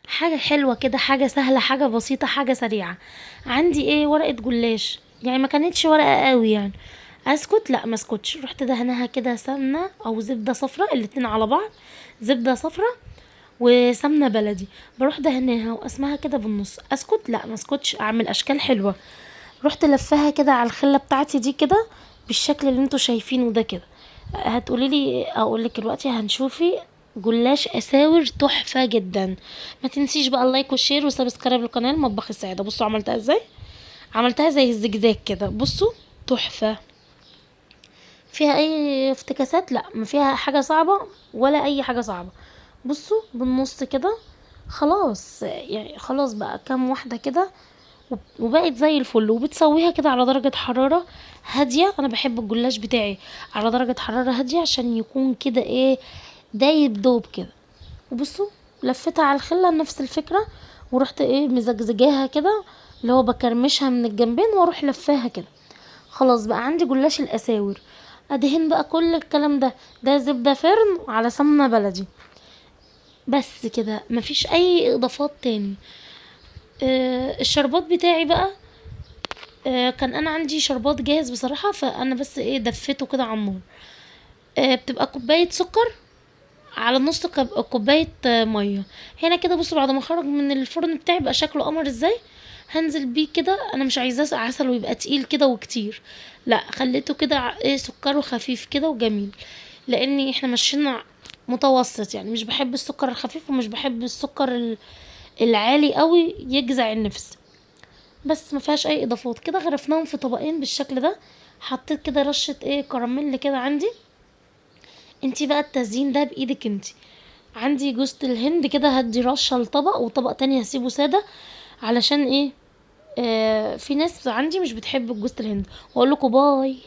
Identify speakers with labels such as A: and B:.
A: حاجة حلوة كده، حاجة سهلة، حاجة بسيطة، حاجة سريعة. عندي ايه؟ ورقة جلاش، يعني ما كانتش ورقة قوي يعني. اسكت؟ لا ما اسكتش. رحت دهنها كده سمنة او زبدة صفرة، الاتنين على بعض، زبدة صفرة وسمنة بلدي. بروح دهناها واسمها كده بالنص. اسكت؟ لا ما اسكتش، اعمل اشكال حلوة. رحت لفاها كده على الخلة بتاعتي دي كده بالشكل اللي انتوا شايفينه ده كده. هتقولي لي، اقول لك دلوقتي هنشوفي جلاش اساور تحفة جدا. ما تنسيش بقى ال like وال share و subscribe للقناة المطبخ السعيدة. بصوا عملتها ازاي، عملتها زي الزجزاج كده، بصوا تحفة. فيها اي افتكاسات؟ لا، ما فيها حاجة صعبة ولا اي حاجة صعبة. بصوا بالنص كده خلاص، يعني خلاص بقى كام واحدة كده وبقت زي الفل. وبتسويها كده على درجة حرارة هادية. انا بحب الجلاش بتاعي على درجة حرارة هادية عشان يكون كده ايه، دايب دوب كده. وبصوا لفتها على الخلة نفس الفكرة، ورحت ايه مزجزجاها كده، اللي هو بكرمشها من الجنبين واروح لفاها كده. خلاص بقى عندي جلاش الاساور. ادهن بقى كل الكلام ده، ده زبدة فرن على سمنة بلدي بس كده، مفيش اي اضافات تاني. الشربات بتاعي بقى، كان انا عندي شربات جاهز بصراحة، فانا بس ايه دفيته كده على النار. بتبقى كوباية سكر على نص كوباية مية. هنا كده بصوا بعد ما خرج من الفرن بتاعي بقى شكله قمر ازاي. هنزل بيه كده، انا مش عايزاه عسل ويبقى تقيل كده وكتير، لا خليته كده ايه سكره خفيف كده وجميل، لان احنا ماشيين متوسط يعني، مش بحب السكر الخفيف ومش بحب السكر العالي قوي يجزع النفس. بس ما فيهاش اي اضافات كده. غرفناهم في طبقين بالشكل ده. حطيت كده رشة ايه كراميل كده عندي. انتي بقى التزيين ده بايدك انتي. عندي جوزة الهند كده هدي رشة لطبق، وطبق تاني هسيبه سادة علشان ايه، في ناس عندي مش بتحب جوزة الهند. واقول لكم باي.